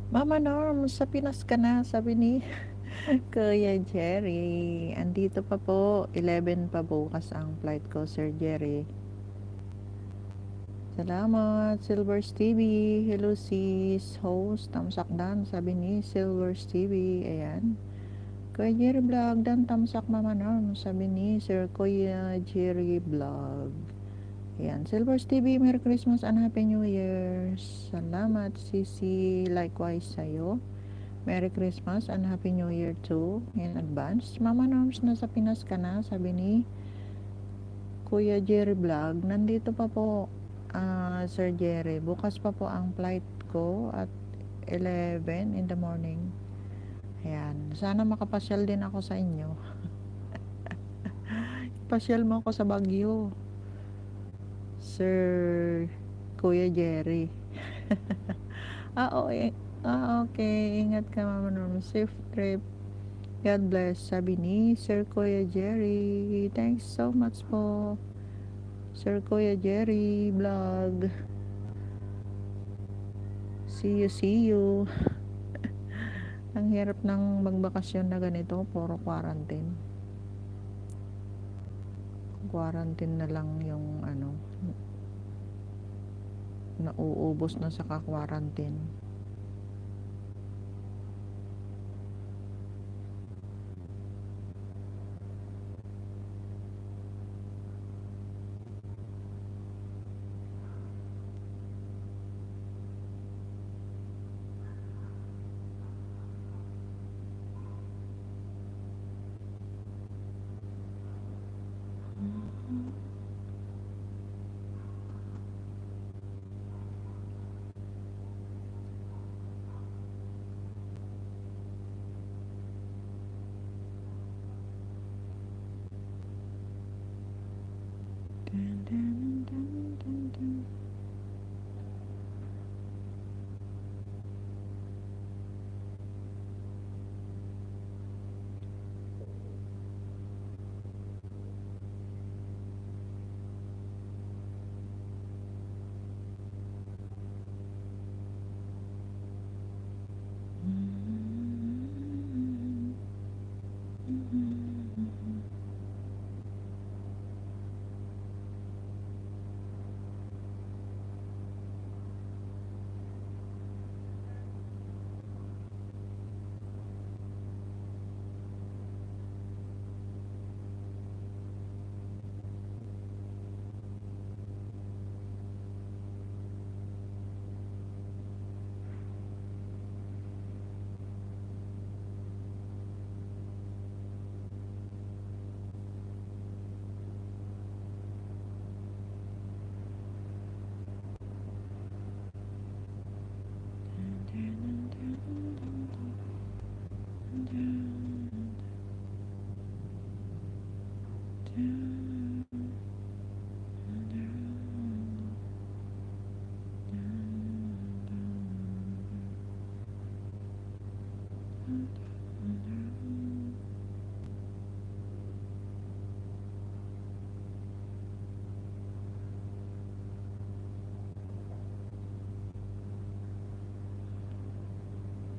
Mama Norm, sa Pinas ka na, sabi ni Kuya Jerry. Andito pa po, 11 pa bukas ang flight ko, Sir Jerry. Salamat, Silvers TV. Hello sis, host, tamsak dan, sabi ni Silvers TV. Ayan. Kuya Jerry Vlog, dan tamsak Mama Norm, sabi ni Sir Kuya Jerry Vlog. Ayan, Silvers TV, Merry Christmas and Happy New Year. Salamat, Sisi. Likewise sa'yo. Merry Christmas and Happy New Year too in advance. Mama Norms, nasa Pinas ka na, sabi ni Kuya Jerry Vlog. Nandito pa po, Sir Jerry. Bukas pa po ang flight ko at 11 in the morning. Ayan, sana makapasyal din ako sa inyo. Pasyal mo ako sa Baguio, Sir Kuya Jerry. Okay. Okay. Ingat ka, Mama Norm. Safe trip. God bless, sabi ni Sir Kuya Jerry. Thanks so much po, Sir Kuya Jerry Vlog. See you, see you. Ang hirap ng magbakasyon na ganito, puro quarantine. Quarantine na lang yung nauubos na sa ka-quarantine. Dun, dun, dun, dun, dun.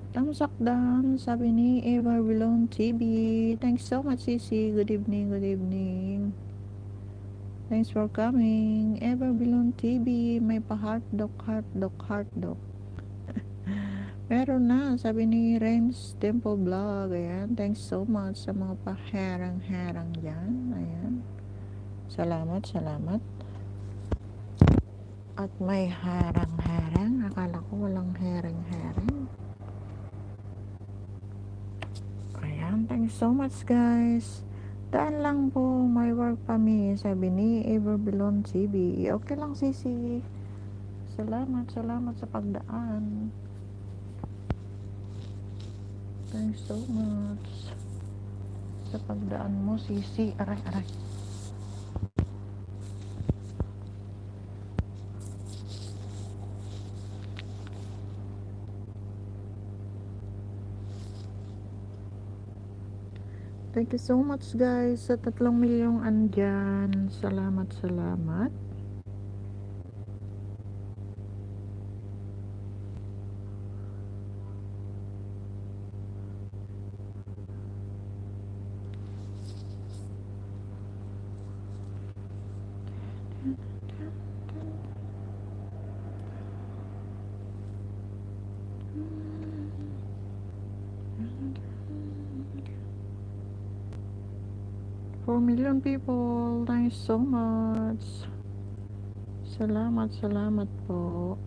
Thumbs up down, sabi ni Eva Vilon TV. Thanks so much, Sisi. Good evening, good evening. Thanks for coming. Eva Vilon TV. May pa-heartdog, heartdog, heartdog. Meron na, sabi ni Renz Temple Vlog. Ayan, thanks so much sa mga paherang-herang dyan. Ayan. Salamat, salamat. At may herang-herang. Akala ko walang herang-herang. Ayan, thanks so much guys. Daan lang po, may work pa mi, sabi ni Everbelon TV. Okay lang, Sisi. Salamat, salamat sa pagdaan. Thanks so much sa pagdaan mo, Sisi. Aray, aray. Thank you so much guys sa 3 milyong andyan. Salamat, salamat. 4 million people. Thanks so much. Salamat po.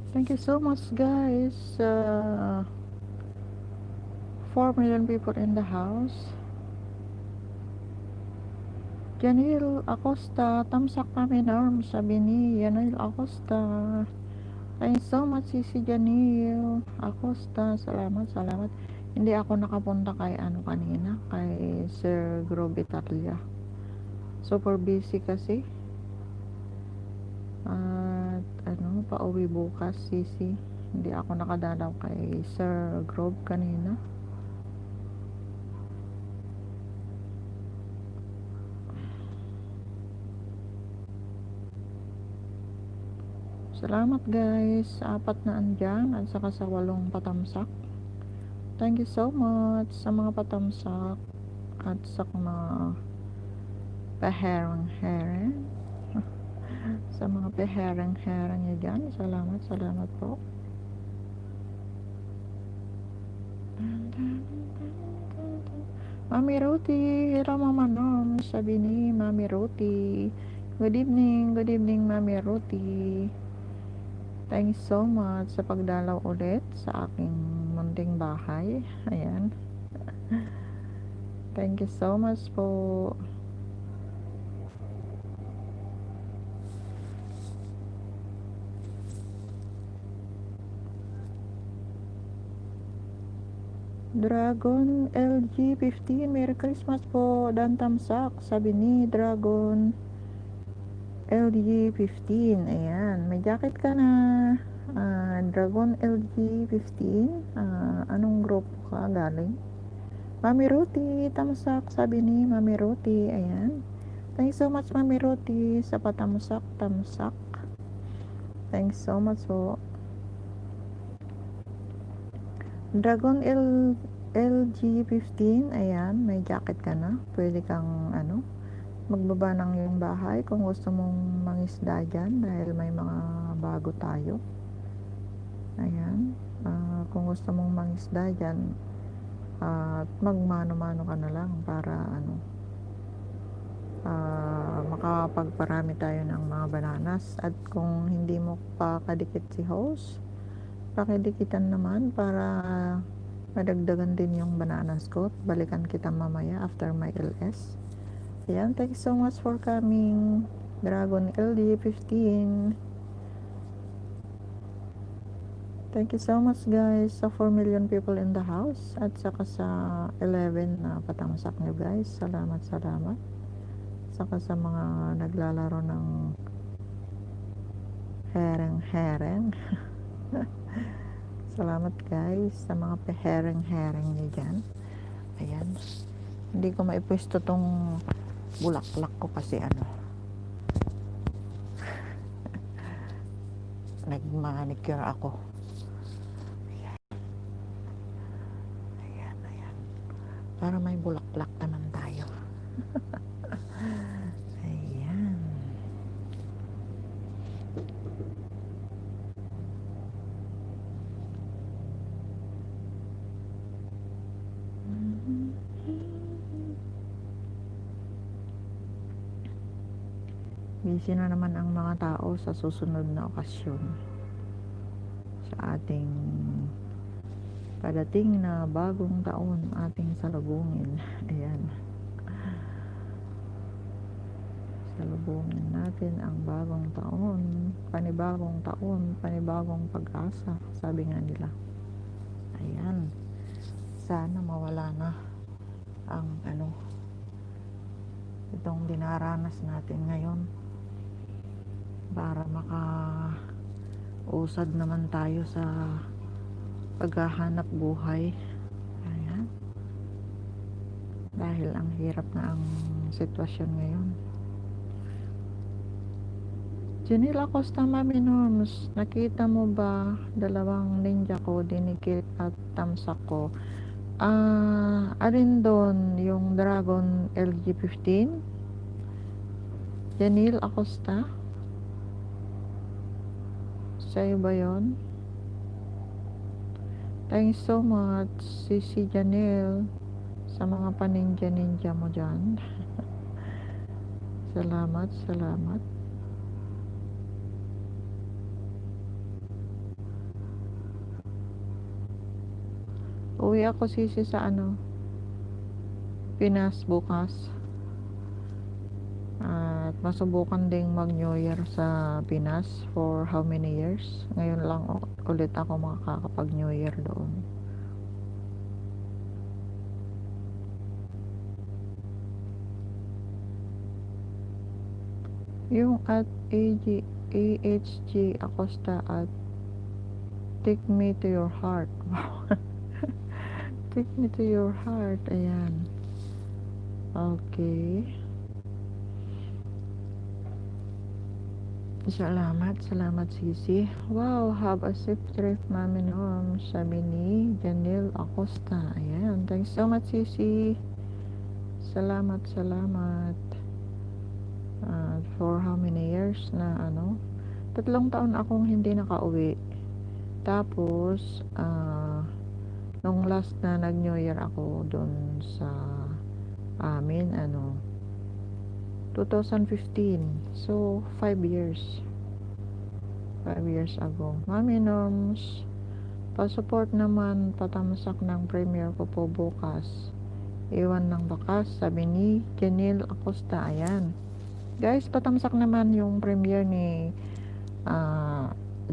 Thank you so much, guys. 4 million people in the house. Janil Acosta, tamsak kami norm, sabi ni Janil Acosta. Thank you so much, Sisi Janil Acosta. Salamat. Hindi ako nakapunta kay kanina, kay Sir Grobe Italia. Super busy kasi. At pauwi bukas, Sisi. Hindi ako nakadalaw kay Sir Grobe kanina. Salamat guys, 4 na andyan at saka sa 8 patamsak. Thank you so much sa mga patamsak at sa mga paherang-herang. Sa mga paherang-herang nyo dyan, salamat po. Mami Roti, hello Mama Norm, sabi ni Mami Roti. Good evening Mami Roti. Thanks so much sa pagdalaw ulit sa aking munting bahay. Ayan. Thank you so much po. Dragon LG15, Merry Christmas po. Dan tamsak, sabi ni Dragon LG15. Ayan, may jacket ka na. Dragon LG15. Anong group ka galing? Mami Roti, tamsak, sabi ni Mami Roti. Ayan. Thanks so much Mami Roti sa patamsak. Thanks so much po. Dragon LG15. Ayan, may jacket ka na. Pwede kang magbaba ng iyong bahay kung gusto mong mangisda dyan dahil may mga bago tayo. Ayan, kung gusto mong mangisda dyan at magmano-mano ka na lang para makapagparami tayo ng mga bananas. At kung hindi mo pa kadikit si host, pakidikitan naman para madagdagan din yung bananas ko. Balikan kita mamaya after my LS. Ayan, thank you so much for coming, Dragon LD15. Thank you so much guys sa 4 million people in the house at saka sa 11 na patamsak nyo guys. Salamat. Saka sa mga naglalaro ng hereng. Salamat guys sa mga pahereng-hereng nyo dyan. Ayan, hindi ko maipwesto tong bulaklak ko kasi nagmanicure ako. Ayan, ayan. Para may bulaklak naman tayo. Ayan. Busy na naman ang mga tao sa susunod na okasyon sa ating padating na bagong taon ating salubungin. Ayan. Salubungin natin ang bagong taon, panibagong pag-asa, sabi nga nila. Ayan. Sana mawala na ang itong dinaranas natin ngayon para makausad naman tayo sa paghahanap buhay. Ayan. Dahil ang hirap na ang sitwasyon ngayon. Janelle Acosta, Mami Norms, nakita mo ba dalawang ninja ko, dinikit at tamsak ko? Alin doon, yung Dragon LG15? Janelle Acosta? Sa'yo ba yun? Thanks so much, Sisi Janelle, sa mga paninja-ninja mo dyan. Salamat, salamat. Uwi ako, Sisi, sa Pinas bukas. At masubukan ding mag New Year sa Pinas for how many years? Ngayon lang ulit ako makakapag New Year doon. Yung at AHG Acosta at Take Me to Your Heart. Take Me to Your Heart. Ayan. Okay. Salamat Sisi. Wow, have a safe trip, Mami Norm, sabi ni Janelle Acosta. Ayan, thanks so much, Sisi. Salamat. For how many years na 3 taon akong hindi nakauwi. Tapos nung last na nag New Year ako doon sa amin 2015. So 5 years ago. Mami Norms, pa-support naman, patamsak ng premiere ko po bukas. Iwan ng bakas, sabi ni Janelle Acosta. Ayan. Guys, patamsak naman yung premiere ni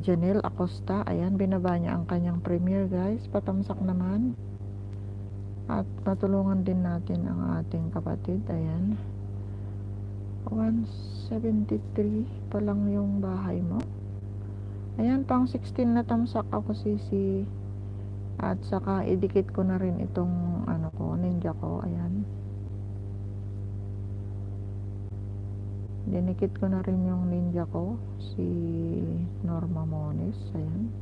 Janelle Acosta. Ayan, binaba niya ang kanyang premiere, guys. Patamsak naman. At matulungan din natin ang ating kapatid. Ayan. 173 pa lang yung bahay mo. Ayan, pang 16 na tamsak ako, Sisi. At saka idikit ko na rin itong ninja ko. Ayan. Dinikit ko na rin yung ninja ko, si Norma Moniz. Ayan.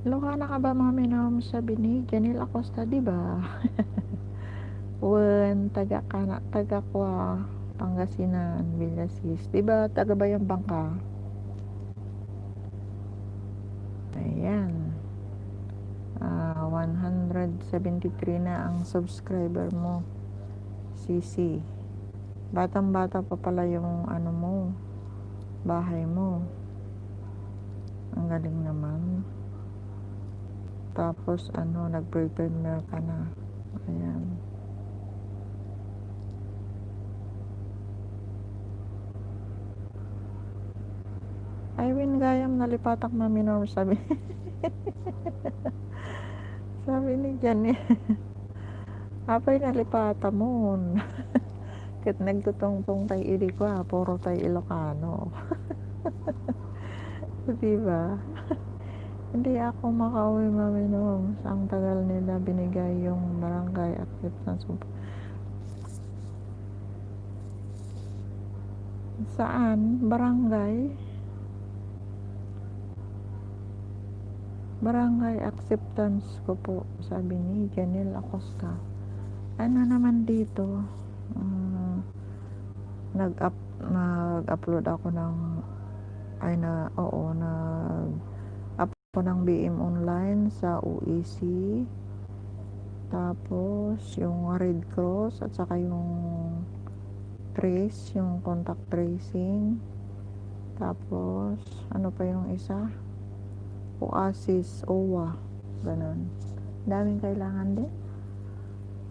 Lokana ka ba, Mami Norm, sabi ni Janelle Acosta, diba? taga Kwa, Pangasinan, Villasis. Diba, taga Bayang Bangka? Ayan. 173 na ang subscriber mo, Sisi. Batang-bata pa pala yung mo, bahay mo. Ang galing naman. Tapos nag-prepare ka na. Ayan. Iwin Gayam, nalipatak, Mami Norm, sabi. Sabi ni Jan, apay nalipata mo. Kat nagtutungtong tay ili ko, puro tay Ilocano. Diba? Hindi ako makauwi, Mami Norms. Ang tagal nila binigay yung barangay acceptance. Saan? Barangay? Barangay acceptance ko po, sabi ni Janelle Acosta. Ano naman dito? ah, nag-upload ako ng nag-up ako ng BM online sa UEC, tapos yung Red Cross at saka yung trace, yung contact tracing, tapos ano pa yung isa, Oasis, OWA, ganun. Daming kailangan din.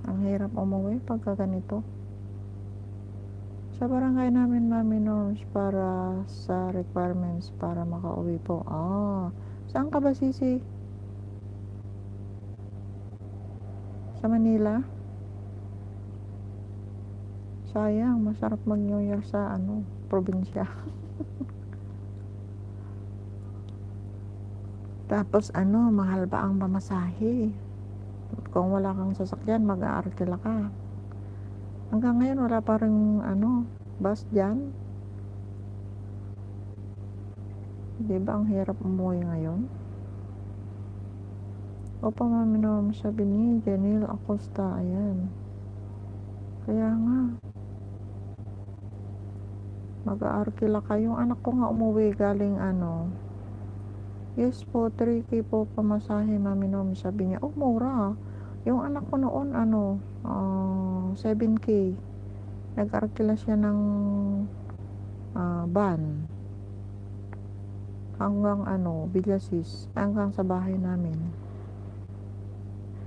Ang hirap umuwi pagka ganito. Sa barangay namin, Mami Norms, para sa requirements para makauwi po. Saan ka ba, Sisi? Sa Manila? Sayang, masarap mag New Year sa probinsya. Tapos mahal pa ang pamasahe. Kung wala kang sasakyan, mag-aarkila ka. Hanggang ngayon, wala pa rin bus dyan. Diba ang hirap umuwi ngayon? Opo, Mami Norm, sabi ni Janelle Acosta, ayan. Kaya nga, mag-aarkila ka. Yung anak ko nga umuwi galing yes po, 3K po pamasahe, Mami Norm, sabi niya. Oh, mura. Yung anak ko noon 7K. Nag-arkila siya ng van hanggang Villasis, hanggang sa bahay namin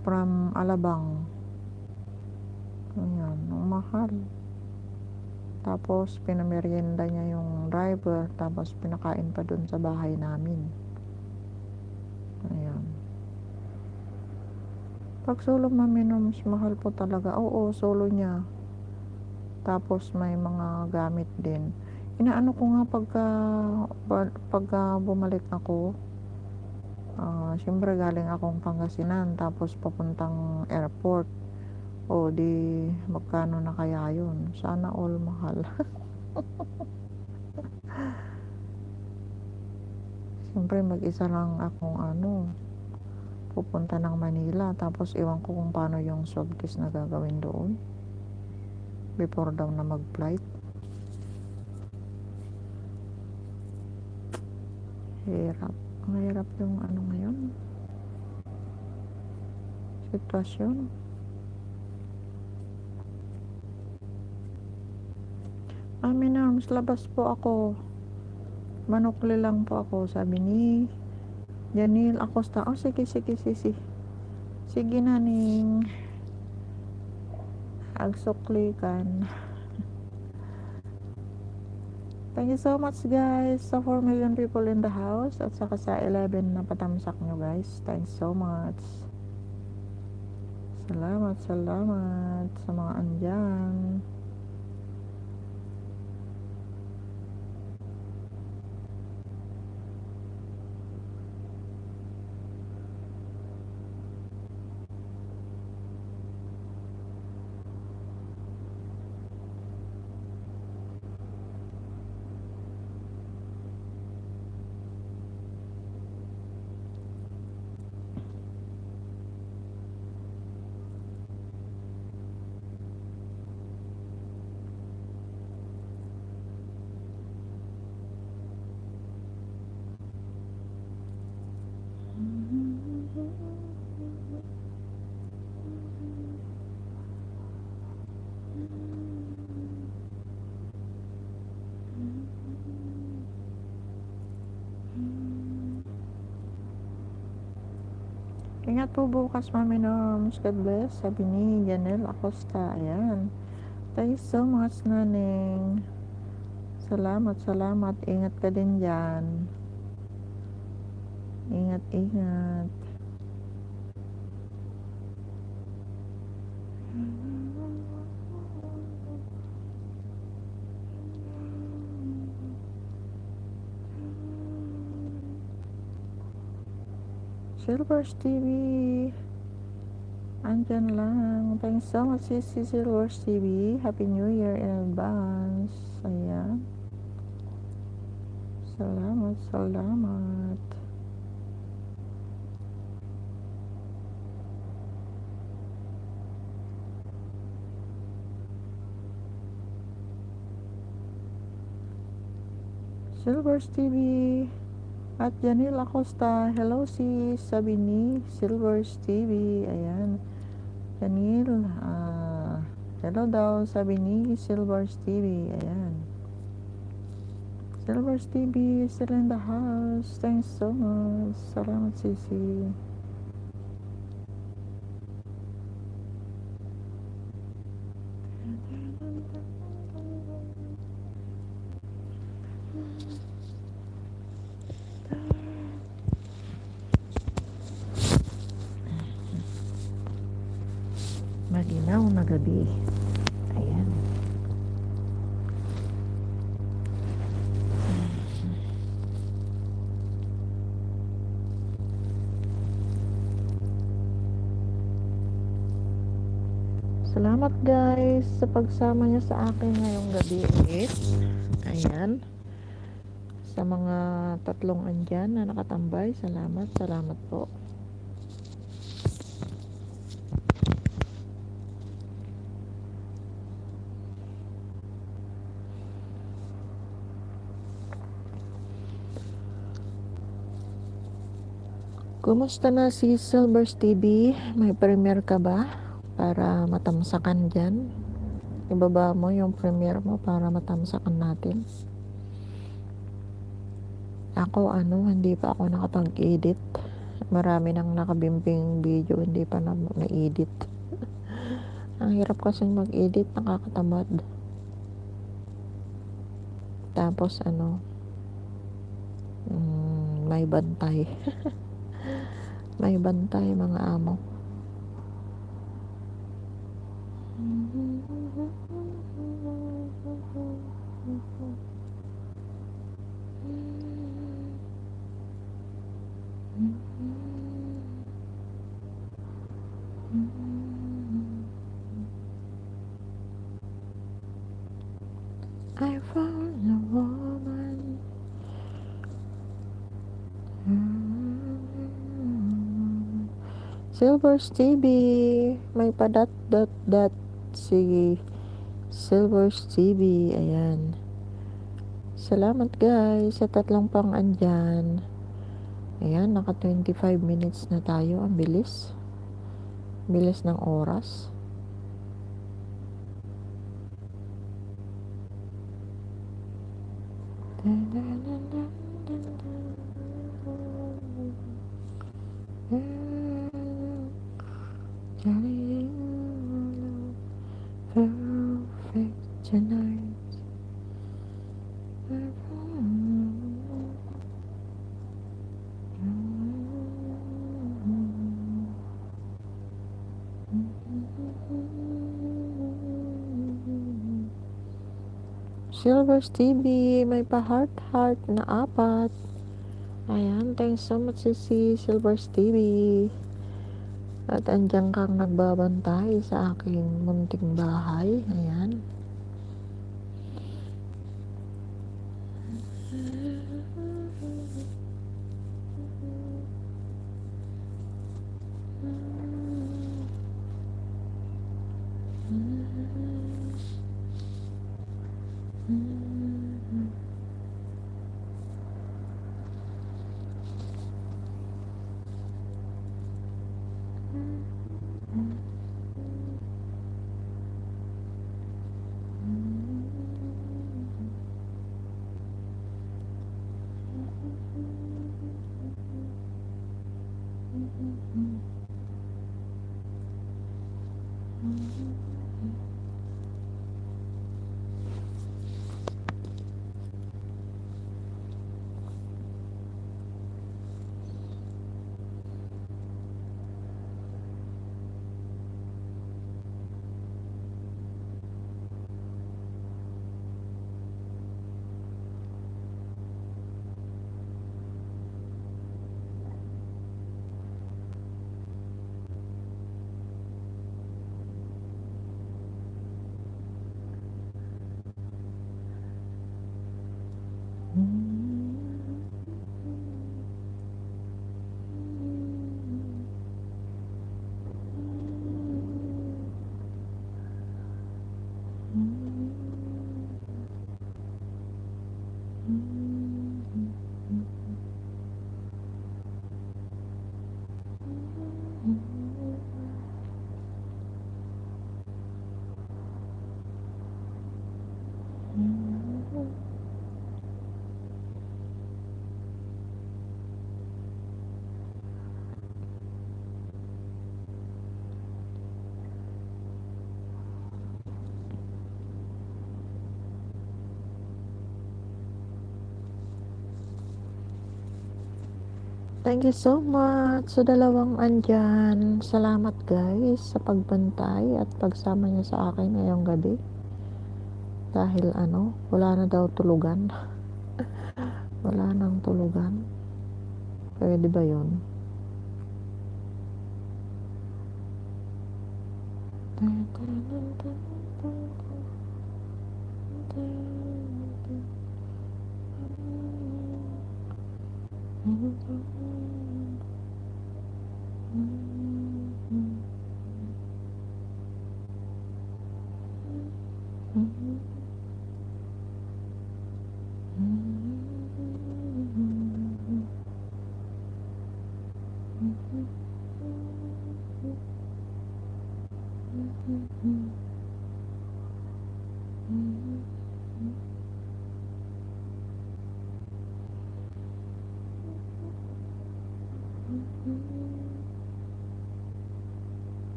from Alabang. Ayan, ang mahal. Tapos pinamerienda niya yung driver, tapos pinakain pa dun sa bahay namin. Ayan. Pag solo, Mami Norms, mahal po talaga. Oo, solo niya. Tapos may mga gamit din. Inaano ko nga pagka bumalik ako, siyempre galing akong Pangasinan, tapos papuntang airport. O di magkano na kaya yun? Sana all mahal. Siyempre mag-isa lang akong pupunta ng Manila, tapos iwan ko kung paano yung swab test na gagawin doon before daw na mag-flight. Hirap. Ang hirap yung ngayon, sitwasyon. Mami Norms, labas po ako. Manukli lang po ako, sabi ni Janelle Acosta. Sige, sige, sige. Sige na, ning. Agsuklikan. Thank you so much, guys, sa 4 million people in the house at saka sa 11 na patamsak nyo, guys. Thanks so much. Salamat sa mga andyan. Ingat po bukas, Mami Norms. God bless. Sabi ni Janelle Acosta. Ayan. Thank you so much, Naning. Salamat. Ingat ka din dyan. Ingat. Silvers TV. Andyan lang. Thanks so much, Sisi Silvers TV. Happy New Year in advance. Ayan. Salamat, salamat. Silvers TV. At Janil Acosta. Hello sis. Sabi ni Silvers TV. Ayan. Janil. Hello daw. Sabi ni Silvers TV. Ayan. Silvers TV is still in the house. Thanks so much. Salamat Sisi. Maginaw na gabi. Ayan. Salamat guys sa pagsama niyo sa akin ngayong gabi ulit. Ayan. Sa mga tatlong andyan na nakatambay, salamat po. Kumusta na si Silvers TV? May premiere ka ba? Para matamsakan dyan. Ibaba mo yung premiere mo para matamsakan natin. Ako hindi pa ako nakapag-edit. Marami nang nakabimbing video, hindi pa na-edit. Ang hirap kasi mag-edit, nakakatamad. Tapos may bantay. May bantay mga amo. I found a woman. Silvers TV, may pa-dot si Silvers TV. Ayan. Salamat guys sa tatlong pang andyan. Ayan, naka 25 minutes na tayo. Ang bilis. Bilis ng oras. Perfect tonight. Silvers TV, may pa-heart na 4. Ayan, thanks so much si Silvers TV. At andyan kang nagbabantay sa aking munting bahay. Ayan. Thank you so much sa dalawang andyan. Salamat guys sa pagbantay at pagsama niyo sa akin ngayong gabi. Dahil wala na daw tulugan. Wala nang tulugan. Pwede ba yun?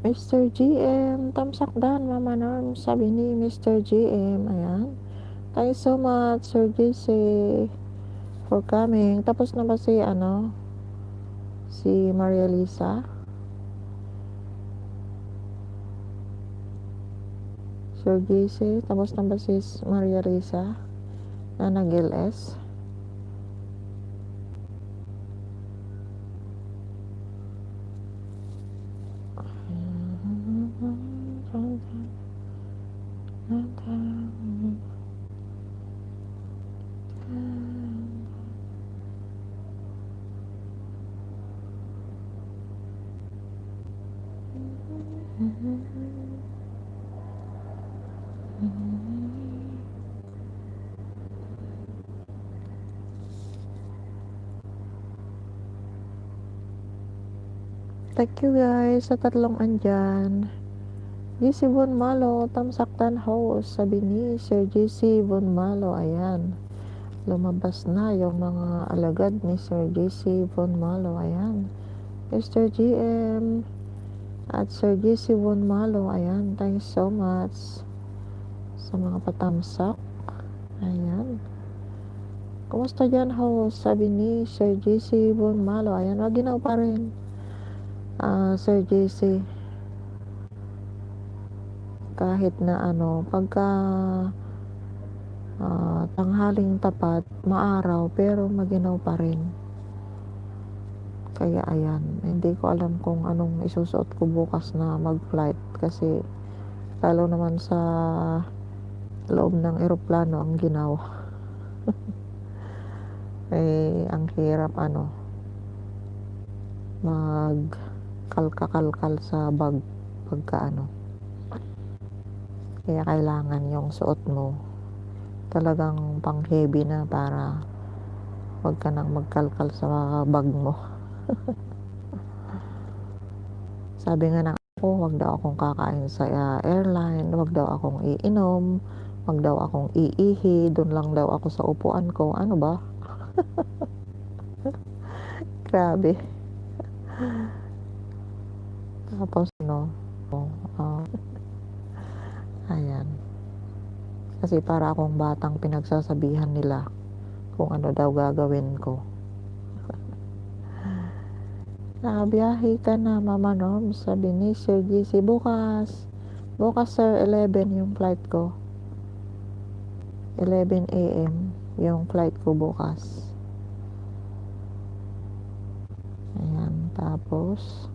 Mr. GM, tamsakdan, Mama Norm, sabi ni Mr. GM, ayan. Thank you so much, Sir JC, for coming. Tapos na ba si Maria Lisa? Sir JC, tapos na ba si Maria Lisa na nag-LS? Thank you guys sa tatlong andyan. JC Von Malo, tamsakdan host, sabi ni Sir JC Von Malo, ayan. Lumabas na yung mga alagad ni Sir JC Von Malo, ayan. Mr. GM at Sir JC Von Malo, ayan. Thanks so much sa mga patamsak. Ayan. Kumusta dyan host? Sabi ni Sir JC Von Malo, ayan. Maginaw pa rin. Sir JC, kahit na pagka tanghaling tapat, maaraw, pero maginaw pa rin. Kaya ayan, hindi ko alam kung anong isusuot ko bukas na mag-flight kasi lalo naman sa loob ng eroplano ang ginaw. Ang hirap magkalkal sa bag pagka kaya kailangan yung suot mo talagang pang heavy na para wag ka nang magkalkal sa bag mo. Sabi nga ng ako, wag daw akong kakain sa airline, wag daw akong iinom, wag daw akong iihi, doon lang daw ako sa upuan ko. Ano ba? Grabe. Tapos ayan. Kasi para akong batang pinagsasabihan nila kung ano daw gagawin ko. Nakabiyahe ka na, Mama Norm, sabi ni Sir GC. Bukas sir, 11 yung flight ko. 11 AM yung flight ko bukas. Ayan, tapos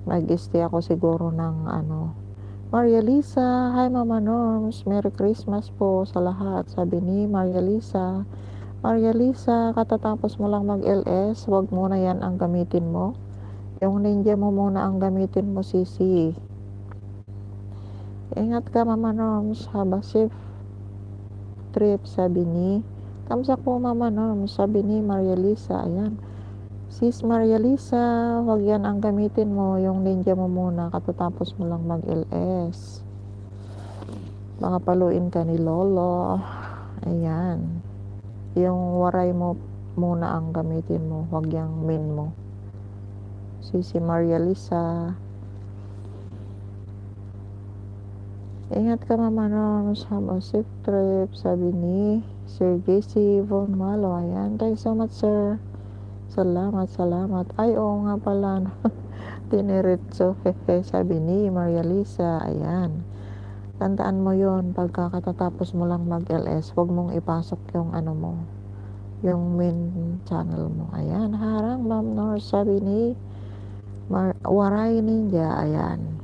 mag-stay ako siguro ng Maria Lisa. Hi Mama Norms, Merry Christmas po sa lahat, sabi ni Maria Lisa. Maria Lisa, katatapos mo lang mag-LS, wag muna yan ang gamitin mo. Yung Ninja mo muna ang gamitin mo, Sisi. Ingat ka Mama Norms, have a safe trip, sabi ni. Tamsak po Mama Norms, sabi ni Maria Lisa. Ayan. Sis Maria Lisa, wag yan ang gamitin mo, yung Ninja mo muna katatapos mo lang mag-LS. Baka paluin ka ni Lolo. Ayan. Yung waray mo muna ang gamitin mo, wag yung main mo. Si Maria Lisa, ingat ka Mama Norms, have a safe trip, sabi ni Sir JC Von Malo. Ayan, thanks so much sir. Salamat. Ay, oo nga pala, no? Diniretso, hehe, sabi ni Maria Lisa. Ayan, tandaan mo yon, pagkakatatapos mo lang mag-LS, wag mong ipasok yung ano mo, yung main channel mo. Ayan, harang Ma'am Nor, sabi ni Waray Ninja. Ayan,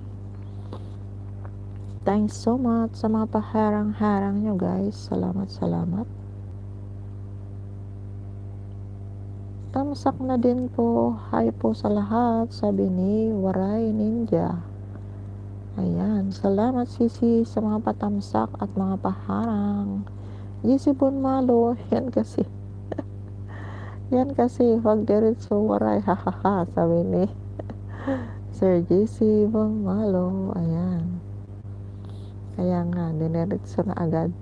thanks so much sa mga paharang-harang nyo guys. Salamat. Tamsak na din po. Hi po sa lahat, sabi ni Waray Ninja. Ayan, salamat sisi sa mga patamsak at mga paharang. JC Bonmalo, yan kasi wag diretso Waray, hahaha, sabi ni Sir JC Bonmalo. Ayan, kaya nga diniretso na agad.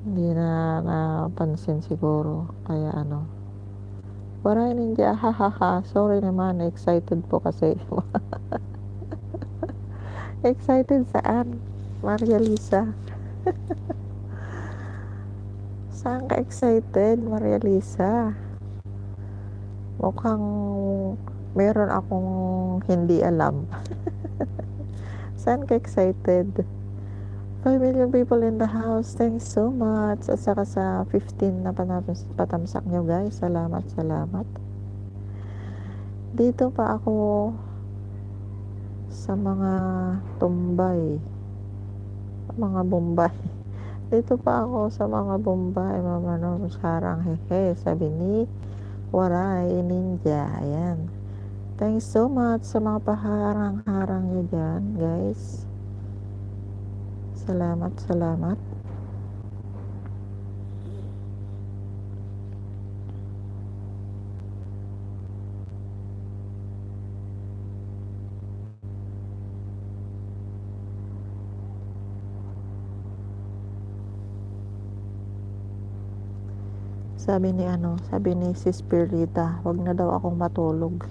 Hindi na napansin siguro, kaya ano, Waray Ninja, hahaha, sorry naman, excited po kasi. Excited saan? Maria Lisa, saan ka excited Maria Lisa? Mukhang meron akong hindi alam. Saan ka excited? 5 million people in the house, thanks so much. At saka sa 15 na patamsak nyo guys, salamat. Dito pa ako sa mga tumbay, mga Bombay. Dito pa ako sa mga Bombay, Mama Norms, harang, hehe, sabi ni Waray Ninja. Ayan, thanks so much sa mga paharang-harang nyo dyan guys. Salamat. Sabi ni Sis Perlita, wag na daw akong matulog.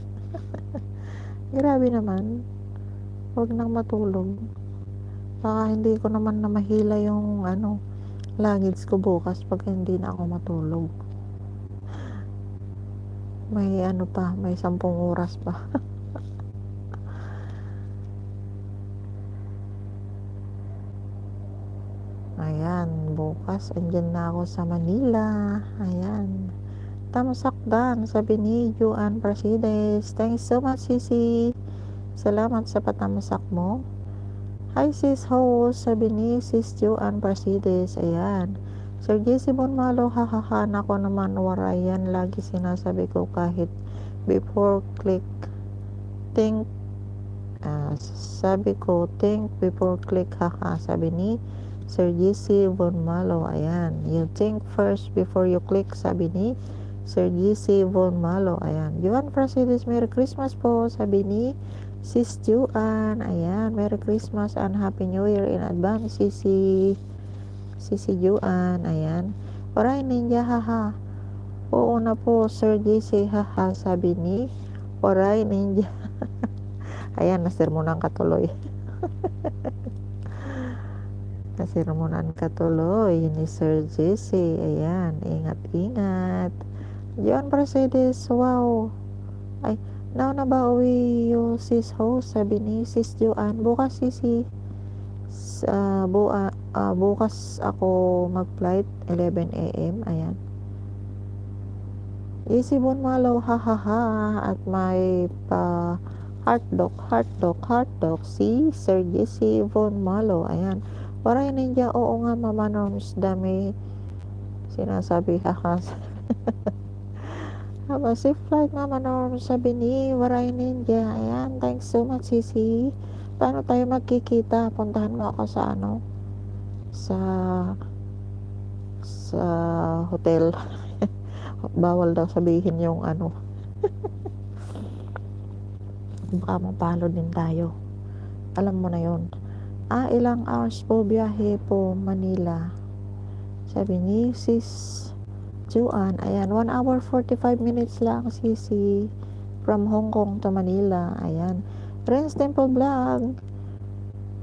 Grabe naman, wag nang matulog. Baka hindi ko naman na mahila yung luggage ko bukas pag hindi na ako matulog. May may 10 oras pa. Ayan, bukas andyan na ako sa Manila. Ayan, tamasakdan, sabi ni Juan Parsides. Thanks so much Sisi, salamat sa patamasak mo. Hi sis host, sabi ni Sis Juan Parsides. Ayan, Sir JC Bonmalo, hahaha, nako naman Waray, yan lagi sinasabi ko kahit before click think, sabi ko think before click, haha, sabi ni Sir JC Bonmalo. Ayan, you think first before you click, sabi ni Sir JC Bonmalo. Ayan, Juan Parsides, Merry Christmas po, sabi ni Sis Juan. Ayan, Merry Christmas and Happy New Year in advance, Sisi Juan. Ayan, Waray Ninja, haha, oo na po Sir JC, haha, sabi ni Waray Ninja. Ayan, nasermonan ka tuloy. Nasermonan ka tuloy ni Sir JC. Ayan, ingat. Juan Parsides, wow. Ay, now na ba uwi yung sis host, sabi ni Sis Juan. Bukas Sisi, bukas ako mag-flight 11 AM. Ayan, JC Bonmalo, hahaha, at may pa heartdog si Sir JC Bonmalo. Ayan, Waray Ninja, oo nga Mama Norms, dami sinasabi, haha. Have a safe flight Mama Norms, sabi ni Waray Ninja. Ayan, thanks so much Sisi. Paano tayo magkikita? Puntahan mo ako sa sa hotel. Bawal daw sabihin yung baka mapalo din tayo, alam mo na yon. Ilang hours po biyahe po Manila, sabi ni Sis Juan, ayan, 1 hour 45 minutes lang, Sisi, from Hong Kong to Manila, ayan. Renz Temple Vlog,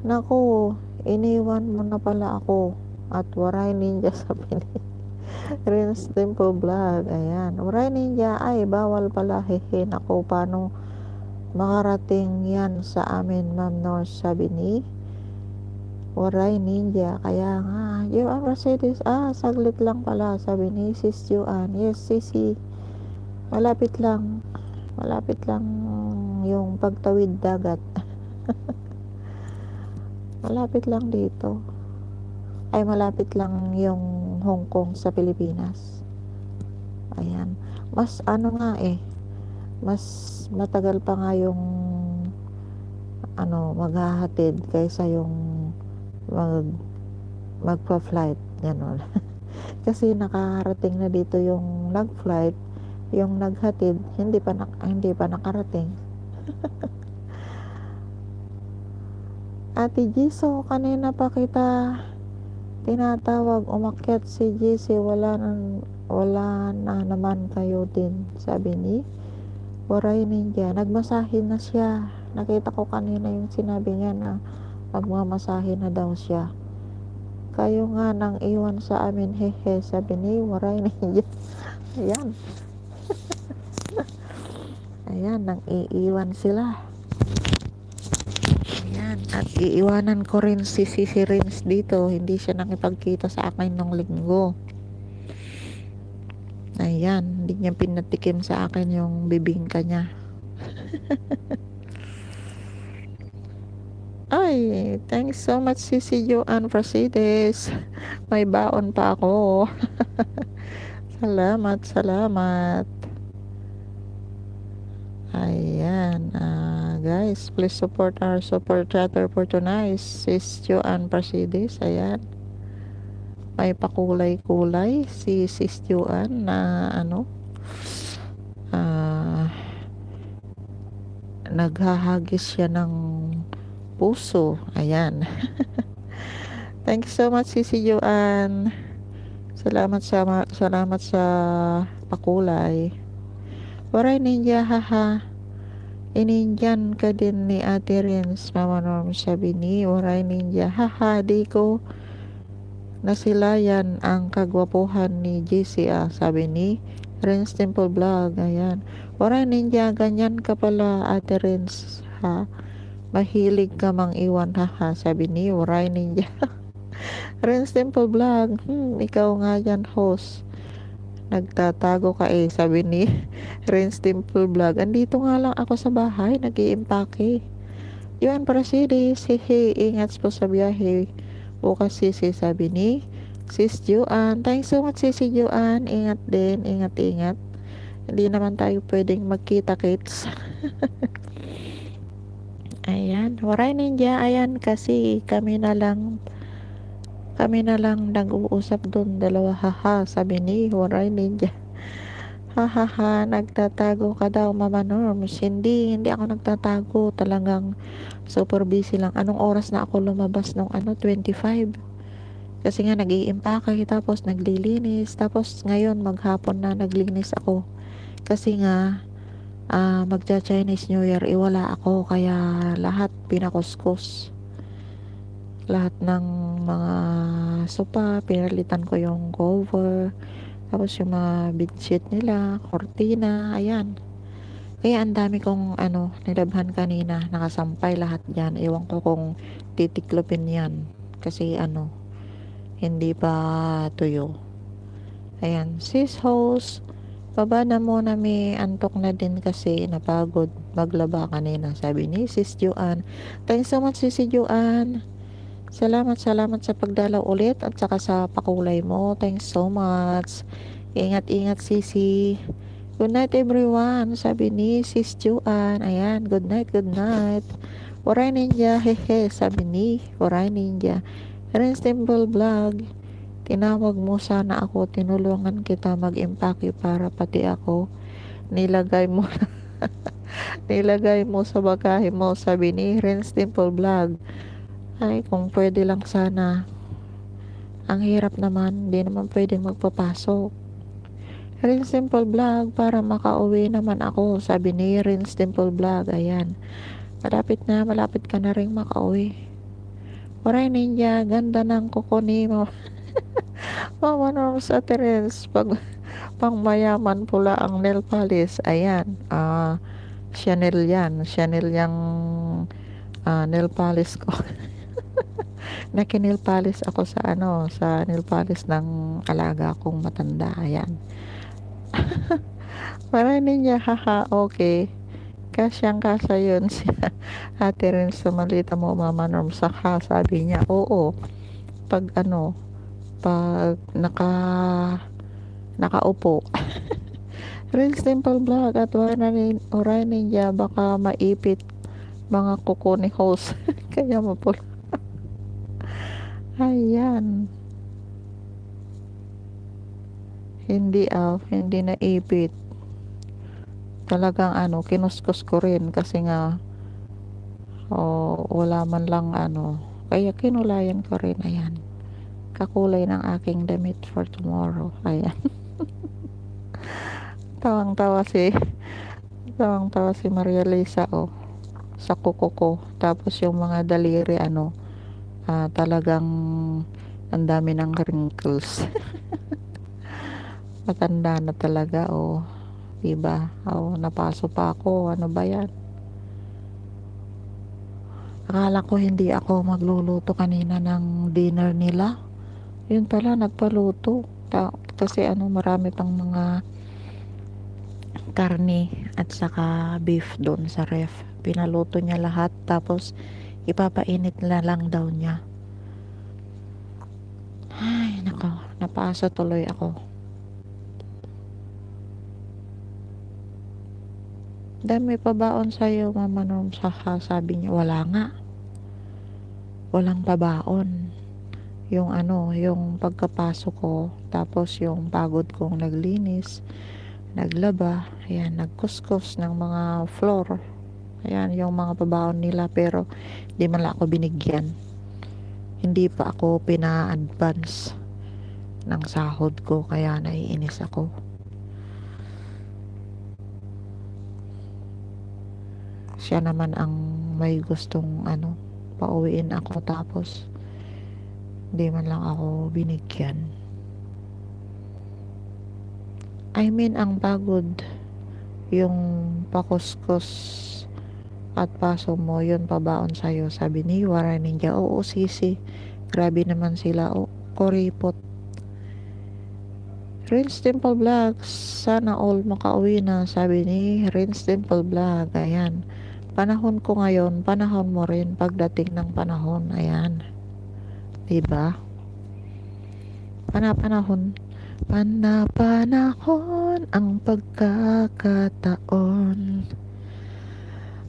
naku, iniwan mo na pala ako, at Waray Ninja sabi ni Renz Temple Vlog, ayan. Waray Ninja, ay, bawal pala, hehe, naku, paano makarating yan sa amin, Ma'am North, sabi ni Waray Ninja. Kaya nga, Joanne Mercedes, saglit lang pala, sabi ni Sis Joanne. Yes, Sisi, malapit lang yung pagtawid dagat. Malapit lang dito, ay malapit lang yung Hong Kong sa Pilipinas. Ayan, mas ano nga mas matagal pa nga yung maghahatid kaysa yung magpa-flight, gano'n. Kasi nakarating na dito yung nag-flight, yung naghatid hindi pa nakarating. Ate Jiso, kanina pa kita tinatawag, umakyat si JC, wala na naman kayo din, sabi ni Waray Ninja. Nagmasahe na siya, nakita ko kanina yung sinabi niya na magmamasahe na daw siya. Kayo nga nang iwan sa amin, hehe, sabi ni Waray Ninja. Ayan. Ayan, nang iiwan sila. Ayan, at iiwanan ko rin si Renz dito. Hindi siya nakipagkita sa akin nung linggo. Ayan, hindi niya pinatikim sa akin yung bibingka niya. Ay, thanks so much Sisi Joanne Mercedes. May baon pa ako. Salamat. Ayan, guys, please support our super chatter for tonight. Sis Joanne Mercedes, ayan. May pakulay-kulay si Sis Joanne na naghahagis siya ng puso. Ayan. Thank you so much Sisi Joanne. Salamat sa pakulay. Waray Ninja, haha. Inindian ka din ni Ate Renz, Mama Norm, sabi ni Waray Ninja. Haha, di ko nasilayan ang kagwapuhan ni JC, sabi ni Renz Temple Vlog. Ayan. Waray Ninja, ganyan ka pala Ate Renz, ha? Mahilig ka mang iwan, haha, sabi ni Waray Ninja. Renz Temple Vlog, ikaw nga yan, host. Nagtatago ka sabi ni Renz Temple Vlog. Andito nga lang ako sa bahay, nag-iimpake. Yun para series, hehe, ingat po sa biyahe. Bukas Sisi, sabi ni Sis Joanne. Thanks so much Sisi Joanne. Ingat din, ingat. Hindi naman tayo pwedeng magkita-kits. Ayan, Waray Ninja, ayan, kasi kami na lang nag-uusap doon, dalawa, haha, sabi ni Waray Ninja. Hahaha, nagtatago ka daw, Mama Norms. Hindi ako nagtatago, talagang super busy lang. Anong oras na ako lumabas nung 25? Kasi nga nag-iimpake, tapos naglilinis, tapos ngayon maghapon na naglinis ako. Kasi nga magcha-Chinese New Year, wala ako, kaya lahat pinakuskus. Lahat ng mga sopa, pinalitan ko yung cover, tapos yung mga bedsheet nila, kortina, ayan. Kaya ang dami kong nilabhan kanina, nakasampay lahat dyan. Ewan ko kung titiklopin yan, kasi hindi pa tuyo. Ayan, sis host, baba na muna, may antok na din kasi napagod maglaba kanina, sabi ni Sis Joanne. Thanks so much Sis Joanne. Salamat sa pagdalaw ulit at saka sa pakulay mo. Thanks so much. Ingat Sisi. Good night everyone, sabi ni Sis Joanne. Ayan, good night. Waray Ninja, hehe, sabi ni Waray Ninja. Renz Temple Vlog, tinawag mo sana ako, tinulungan kita mag-impake para pati ako nilagay mo sa bagahe mo, sabi ni Renz Temple Vlog. Ay, kung pwede lang sana. Ang hirap naman, hindi naman pwedeng magpapasok. Rin Simple Vlog para makauwi naman ako, sabi ni Rin Simple Vlog. Ayan, malapit ka na rin makauwi. Oray Ninja, ganda ng kuko ni Mama Norms at Terence. Pang mayaman pula ang nail polish. Ayan, Chanel yan. Chanel yung nail polish ko. Naki-nail polish ako sa nail polish ng alaga kong matanda. Ayan. Para ninyo, haha, okay. Kasyang-kasya yun si ate rin sa malita mo, Mama Norm. Saka sabi niya, oo, pag pag nakaupo. Real Simple Vlog at Oray Ninja, baka maipit mga kuko ni host. Kaya mapula. Ayan. Hindi naipit. Talagang kinuskus ko rin kasi nga wala man lang kaya kinulayan ko rin. Ayan, kakulay ng aking damit for tomorrow. Ayan. tawang tawa si Maria Lisa sa kuko ko. Tapos yung mga daliri talagang ang dami ng wrinkles. Matanda na talaga diba? Napaso pa ako. Ano ba yan? Akala ko hindi ako magluluto kanina ng dinner nila. Yun pala, nagpaluto. Kasi marami pang mga karne at saka beef doon sa ref. Pinaluto niya lahat. Tapos, ipapainit na lang daw niya. Ay, nako. Napaso tuloy ako. Dami pa baon sa'yo, Mama Norm. Sabi niya, wala nga. Walang pabaon. Yung yung pagkapasok ko, tapos yung pagod kong naglinis, naglaba, ayan, nagkuskus ng mga floor. Ayan, yung mga pabaon nila, pero di man lang ako binigyan. Hindi pa ako pina-advance ng sahod ko, kaya naiinis ako. Siya naman ang may gustong pauwiin ako, tapos di man lang ako binigyan. I mean, ang pagod yung pakuskus at paso mo, yun pabaon sa'yo, sabi ni Waray Ninja. Oo, sisi, grabe naman sila. Koripot. Rinse Temple Vlog, sana all makauwi na, sabi ni Rinse Temple Vlog. Ayan, panahon ko ngayon, panahon mo rin pagdating ng panahon. Ayan, diba? Panahon ang pagkakataon,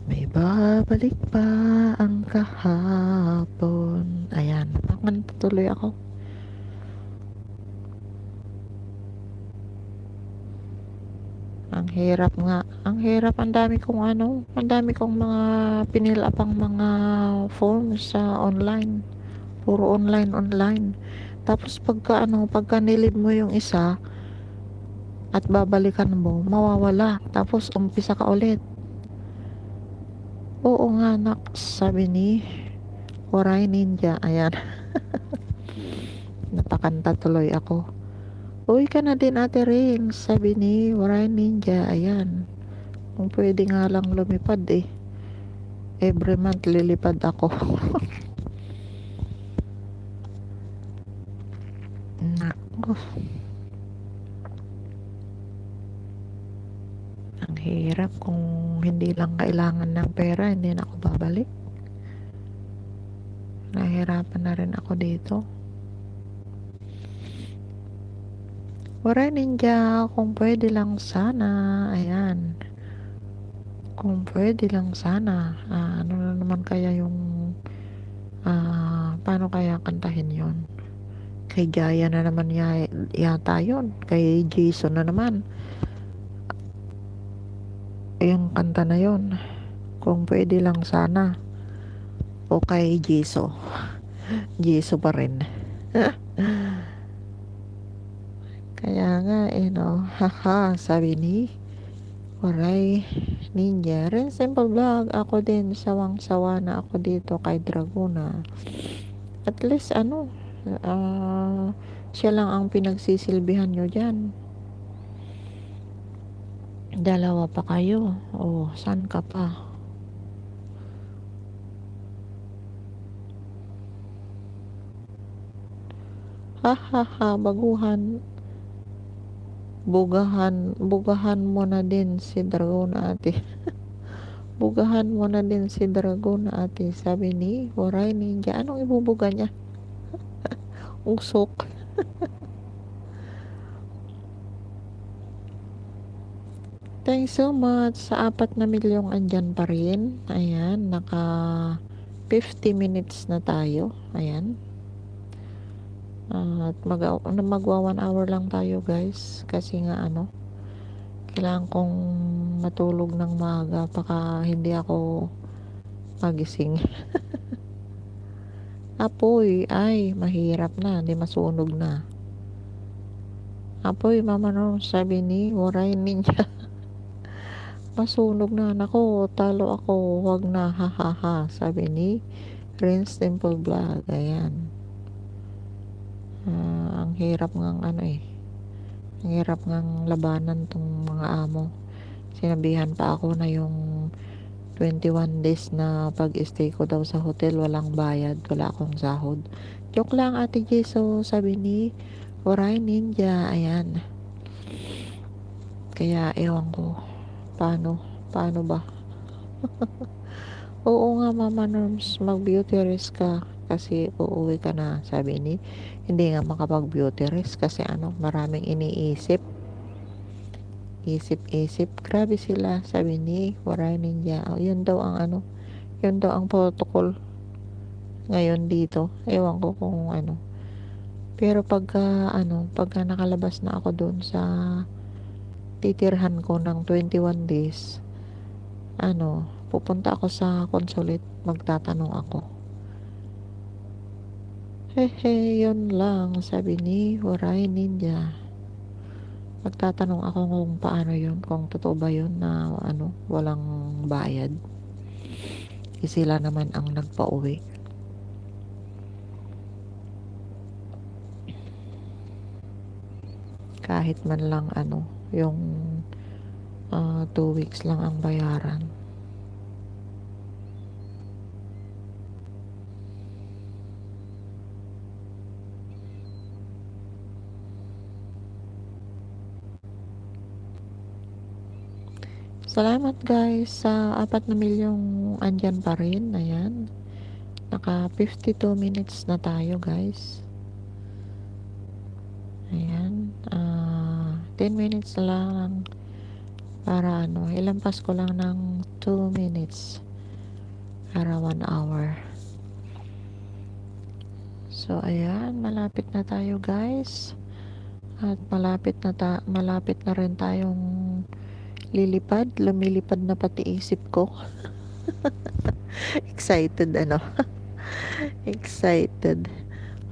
may babalik pa ang kahapon. Ayan, pakanta tuloy ako. Ang hirap nga. Ang hirap. Ang dami kong mga pinilapang mga forms sa online. Puro online. Tapos pagka nilid mo yung isa at babalikan mo, mawawala. Tapos umpisa ka ulit. Oo nga, nak, sabi ni Waray Ninja. Ayan. Napakanta tuloy ako. Uwi ka na din, Ate Ring, sabi ni Waray Ninja. Ayan, kung pwede nga lang lumipad every month lilipad ako. Nako, ang hirap. Kung hindi lang kailangan ng pera, hindi na ako babalik. Nahirapan na rin ako dito. Waray Ninja, kung pwede lang sana. Ayan, kung pwede lang sana. Ano na naman kaya yung paano kaya kantahin yon? Kay Jaya na naman yata yun. Kay Jason na naman yung kanta na yon. Kung pwede lang sana. O kay Jason pa rin. Kaya nga, no, haha, sabi ni Waray Ninja. Ren Simple Vlog, ako din, sawang-sawa na ako dito kay Dragona. At least, siya lang ang pinagsisilbihan nyo dyan. Dalawa pa kayo. Oh, saan ka pa? Ha, baguhan. Bugahan mo na din si Dragona ate. Bugahan mo na din si Dragona ate. Sabi ni Waray Ninja. Anong ibubuga niya? Usok. Thanks so much sa 4 na milyong andyan pa rin. Ayan, naka 50 minutes na tayo. Ayan. At magwa 1 hour lang tayo guys. Kasi nga kailangan kong matulog ng maaga. Baka hindi ako magising. Apoy, ay mahirap na. Hindi masunog na. Apoy, mama no, sabi ni Waray Ninja. Masunog na. Nako, talo ako. Wag na, hahaha. Sabi ni Ren's Temple Vlog. Ayan. Ang hirap ngang ang hirap ngang labanan tong mga amo. Sinabihan pa ako na yung 21 days na pag-stay ko daw sa hotel, walang bayad, wala akong sahod. Joke lang ate Jeso, sabi ni Waray Ninja. Ayan. Kaya ewan ko. Paano ba? Oo nga mama Norms, mag beauty rest ka kasi uuwi ka na, sabi ni. Hindi nga makapag beauty rest kasi maraming iniisip. Isip grabe sila, sabi ni Waray Ninja. Yun daw ang protocol ngayon dito. Ewan ko kung pero pagka nakalabas na ako doon sa titirhan ko ng 21 days, pupunta ako sa consulate, magtatanong ako. Hehe, yun lang, sabi ni Waray Ninja. Magtatanong ako kung paano yun, kung totoo ba yun na walang bayad. Sila naman ang nagpa-uwi. Kahit man lang yung 2 weeks lang ang bayaran. Salamat guys sa 4 na milyong andyan pa rin. Ayan. Naka 52 minutes na tayo guys. Ayan. 10 minutes lang para ilampas ko lang ng 2 minutes para 1 hour. So ayan, malapit na tayo guys. At malapit na rin tayong lumilipad na pati isip ko. Excited excited.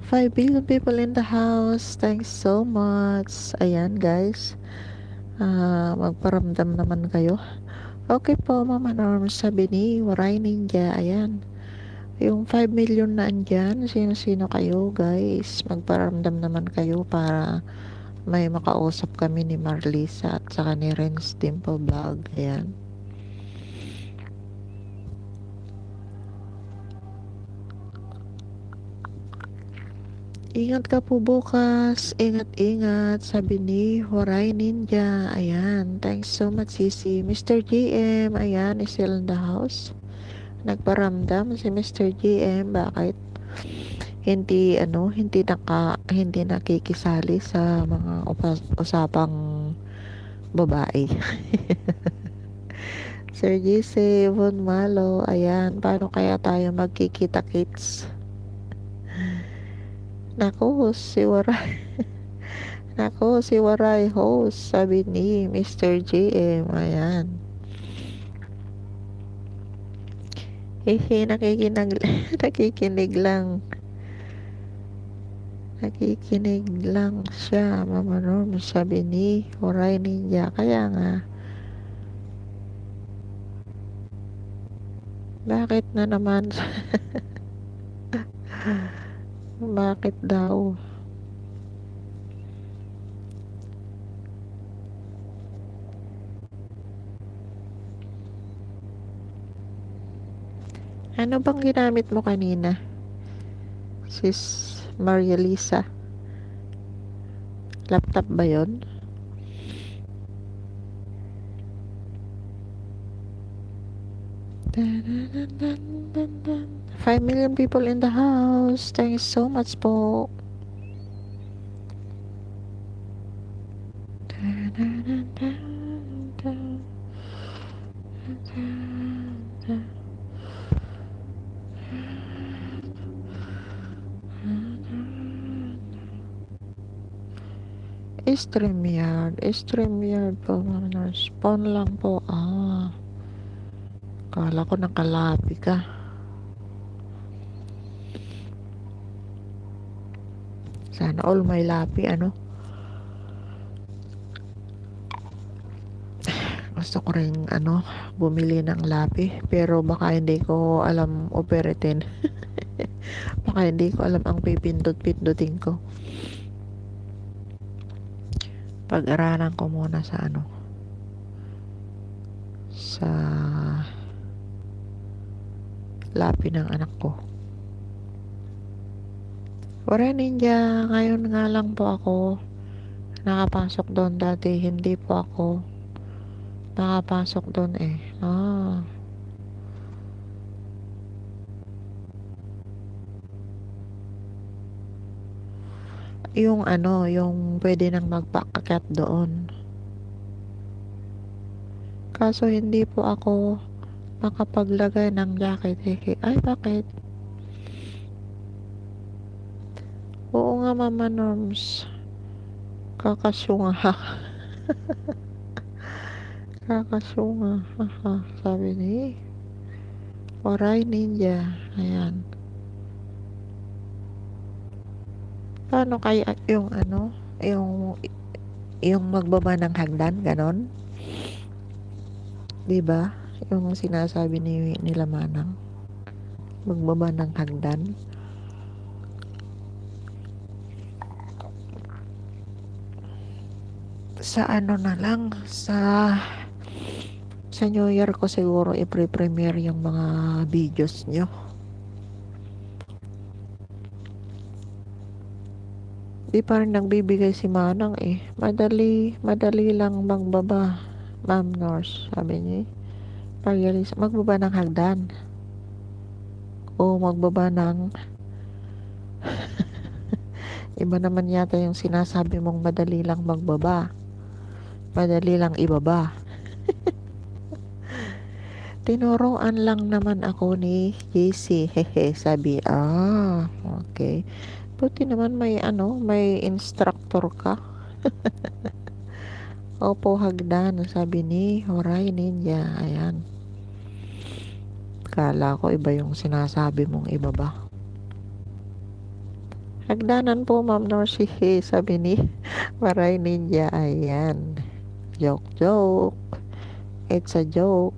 5 billion people in the house. Thanks so much. Ayan guys. Magparamdam naman kayo. Okay po, Mama Norm, sabi ni Waray Ninja. Ayan. Yung 5 million na andyan, sino-sino kayo guys. Magparamdam naman kayo para may makausap kami ni Marlisa at saka ni Ren's Temple Vlog. Ayan. Ingat ka po bukas. Ingat, sabi ni Waray Ninja. Ayan. Thanks so much, Sisi. Mr. GM, ayan, is still in the house. Nagparamdam si Mr. GM. Bakit? Hindi nakikisali sa mga usapang babae. Sir GC, Von Malo, ayan, paano kaya tayo magkikita-kits? Naku, si Waray host, sabi ni Mr. GM. Ayan. Hehe, nakikinig lang. Nakikinig lang siya, Mama Norm, sabi ni Horay Ninja. Kaya nga, bakit na naman? Bakit daw? Ano bang ginamit mo kanina, Sis Maria Lisa? Laptop ba yun? Dun, dun, dun, dun. 5 million people in the house. Thank you so much po. Dun, dun, dun, dun, dun, dun. StreamYard po, Mama Nurse. Phone lang po. Kala ko nakalapi ka. Sana all may lapi, ano? Gusto ko rin, bumili ng lapi. Pero baka hindi ko alam operatin. Baka hindi ko alam ang pipindot-pindutin ko. Pag-aralan ko muna sa sa lapi ng anak ko. Ora Ninja, ngayon nga lang po ako nakapasok doon. Dati hindi po ako nakapasok doon eh. Yung yung pwede nang magpaakyat doon. Kaso hindi po ako makapaglagay ng jacket. Ay, bakit? Oo nga, Mama Norms. Kakasyunga. Kakasyunga. Sabi ni Oray Ninja. Ayan. Paano kaya yung yung magbaba ng hagdan, ganon? Diba? Yung sinasabi nila Manang. Magbaba ng hagdan. Sa na lang, sa New Year ko siguro i-premiere yung mga videos nyo. Di pa rin nagbibigay si Manang eh. Madali lang magbaba, Ma'am Nurse, sabi niya. Magbaba ng hagdan. O magbaba ng iba naman yata yung sinasabi mong madali lang magbaba. Madali lang ibaba. Tinuruan lang naman ako ni JC. Hehe, sabi. Okay. Buti naman may instructor ka. Opo, hagdan, sabi ni Horay Ninja. Ayan. Kala ko iba yung sinasabi mong ibaba. Hagdanan po, Ma'am Norsi, sabi ni Horay Ninja. Ayan. Joke. It's a joke.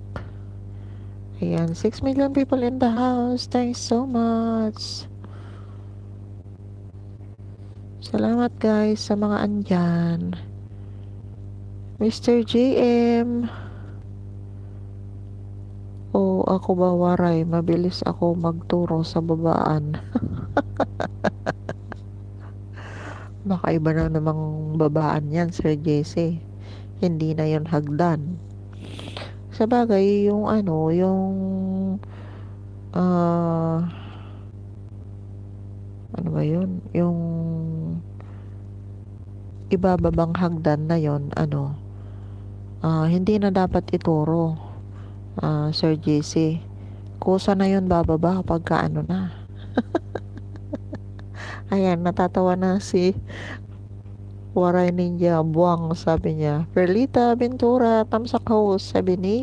Ayan, 6 million people in the house. Thanks so much. Salamat guys sa mga andyan. Mr. JM. Ako ba waray? Mabilis ako magturo sa babaan. Baka iba na namang babaan yan, Sir JC. Hindi na yon hagdan. Sa bagay, yung ano ba yun? Yung ibababang hagdan na yon hindi na dapat ituro, Sir JC. Kusa na yon bababa pagka na. Ayan, natatawa na si Waray Ninja. Buwang, sabi niya. Perlita Ventura, tamsak host, sabi ni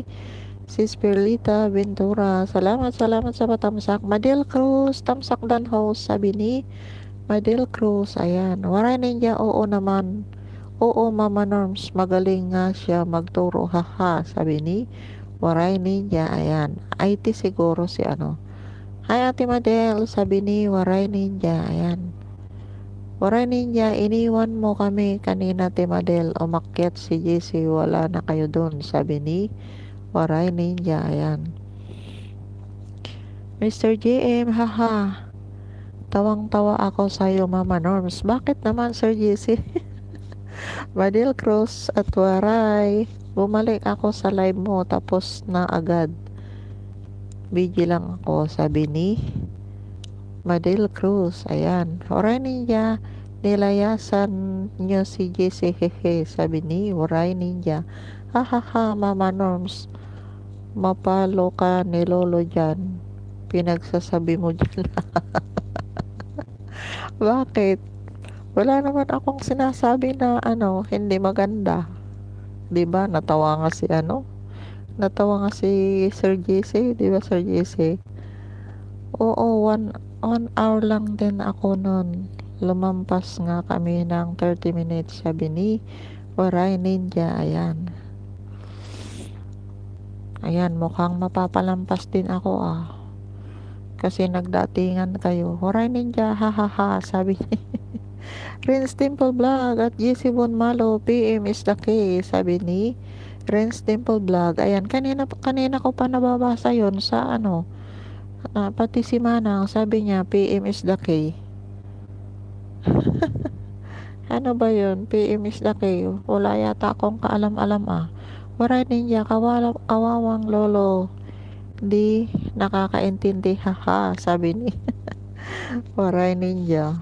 Sis Perlita Ventura. Salamat sa patamsak. Madel Cruz, tamsak dan host, sabi ni Madel Cruz, ayan. Waray Ninja, oo naman. Oo, Mama Norms, magaling nga siya magturo, haha, sabi ni Waray Ninja, ayan. IT siguro si ano. Hi, Ate Madel, sabi ni Waray Ninja, ayan. Waray Ninja, iniwan mo kami kanina, Ate Madel. Umakyat si JC, wala na kayo dun, sabi ni Waray Ninja, ayan. Mr. JM, haha. Tawang-tawa ako sa'yo, Mama Norms. Bakit naman, Sir JC? Madel Cruz at Waray. Bumalik ako sa live mo tapos na agad. Busy lang ako, sabi ni Madel Cruz. Ayan. Waray Ninja, nilayasan nyo si JC, hehe, sabi ni Waray Ninja. Hahaha, Mama Norms. Mapalo ka ni Lolo dyan. Pinagsasabi mo dyan. Bakit? Wala naman akong sinasabi na ano, hindi maganda. 'Di ba? Natawa nga si Sir JC, 'di ba Sir JC? Oo, one hour lang din ako nun. Lumampas nga kami ng 30 minutes, sabi ni Waray Ninja. Ayan. Ayan, mukhang mapapalampas din ako ah. Kasi nagdatingan kayo. Waray Ninja, hahaha, sabi ni Renz Temple Vlog at JC Bonmalo, PM is the key, sabi ni Renz Temple Vlog. Ayan, kanina ko pa nababasa yon sa ano, pati si Manang, sabi niya, PM is the key. Ano ba yun? PM is the key. Wala yata akong kaalam-alam ah. Waray Ninja, kawawang lolo. Di nakakaintindi, haha, sabi ni Waray Ninja.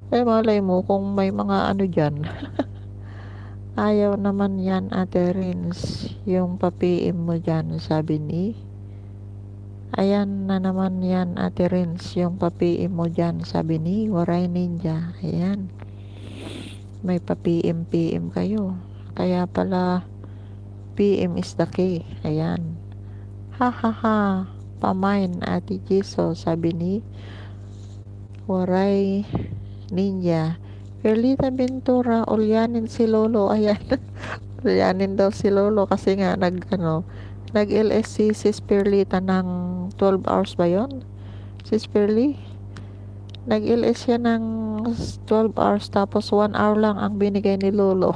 Eh, malay mo kung may mga ano dyan. Ayaw naman yan, Ate Rins, yung pa-PM mo dyan, sabi ni. Ayan na naman yan, Ate Rins, yung pa-PM mo dyan, sabi ni Waray Ninja. Ayan. May pa-PM kayo. Kaya pala, PM is the key. Ayan. Ha ha ha. Pamain, Ate Jiso, sabi ni Waray Ninja. Perlita Ventura, ulyanin si Lolo. Ayan. Ulyanin daw si Lolo kasi nga nag-LSC si Perlita ng 12 hours ba yun? Si Perli? Nag-LS siya ng 12 hours tapos 1 hour lang ang binigay ni Lolo.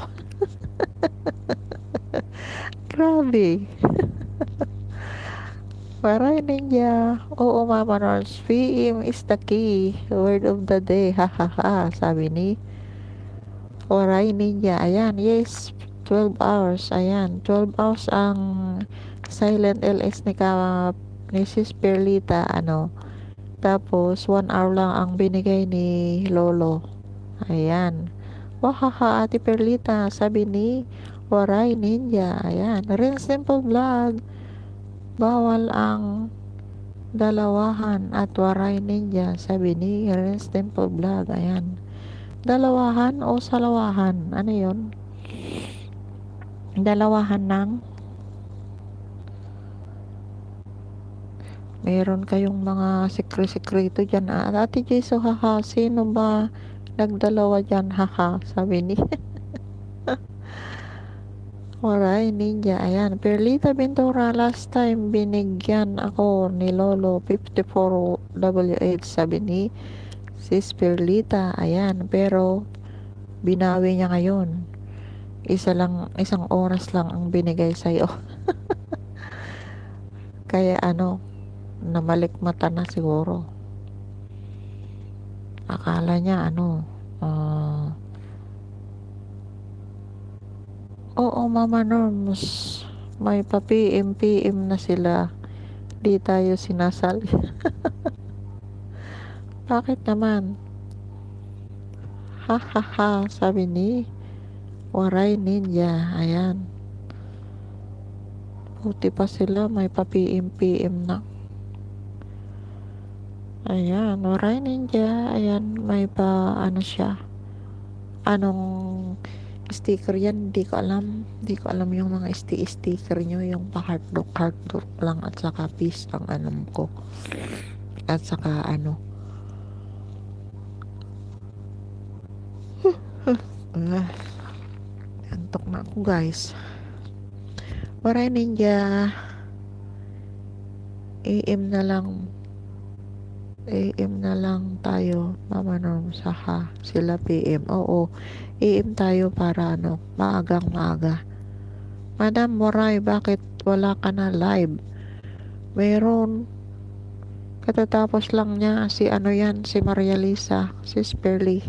Grabe. Waray Ninja. Oo, Mama Norms. PM is the key. Word of the day. Ha ha ha. Sabi ni Waray Ninja. Ayan. Yes. 12 hours. Ayan. 12 hours ang silent LS ni Sis Perlita. Ano. Tapos 1 hour lang ang binigay ni Lolo. Ayan. Wahaha, Ate Perlita. Sabi ni Waray Ninja. Ayan. Rin Simple Vlog. Bawal ang dalawahan at Waray Ninja, sabi ni Renz Temple Vlog. Ayan. Dalawahan o salawahan? Ano yun? Dalawahan ng meron kayong mga sekreto dyan. Ate Jeso, haha, sino ba nagdalawa dyan? Haha, sabi ni Waray Ninja. Ayan. Perlita Ventura, last time binigyan ako ni Lolo 54W8, sabi ni Sis Perlita. Ayan. Pero binawi niya ngayon. Isang oras lang ang binigay sa'yo. Kaya ano, namalikmata na siguro. Akala niya oo, Mama Norms, may pa-PM na sila. Di tayo sinasali. Bakit naman? Ha ha ha, sabi ni Waray Ninja. Ayan. Buti pa sila may pa-PM na. Ayan, Waray Ninja. Ayan, may pa siya. Anong sticker yan? Hindi ko alam yung mga sticker nyo, yung pa heartdog lang at saka peace ang alam ko. At saka Ah, antok na ako guys. Waray Ninja. AM na lang. AM na lang tayo. Mama Norm saka sila PM. Oo. AM tayo para maagang maaga. Madam Moray, bakit wala ka na live? Meron. Katatapos lang niya. Si si Maria Lisa. Si Sperly.